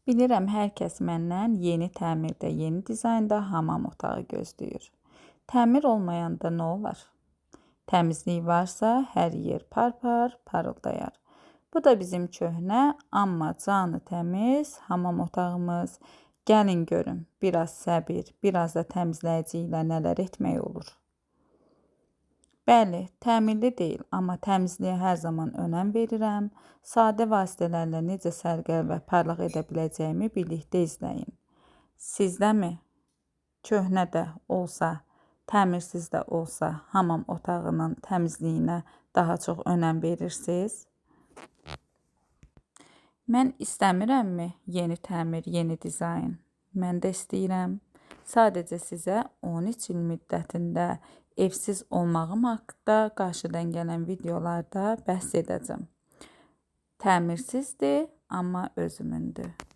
Bilirəm, hər kəs məndən yeni təmirdə, yeni dizaynda hamam otağı gözləyir. Təmir olmayanda nə olar? Təmizlik varsa, hər yer par-par parıldayar. Bu da bizim köhnə, amma canı təmiz hamam otağımız. Gəlin görün, biraz səbir, biraz da təmizləyici ilə nələr etmək olur. Bəli, təmirli deyil, amma təmizliyə hər zaman önəm verirəm. Sadə vasitələrlə necə səliqəli və parlaq edə biləcəyimi birlikdə izləyin. Sizdəmi? Köhnə də olsa, təmirsiz də olsa hamam otağının təmizliyinə daha çox önəm verirsiniz? Mən istəmirəmmi yeni təmir, yeni dizayn? Mən də istəyirəm. Sadəcə sizə 13 il müddətində evsiz olmağım haqqında qarşıdan gələn videolarda bəhs edəcəm. Təmirsizdir, amma özümündür.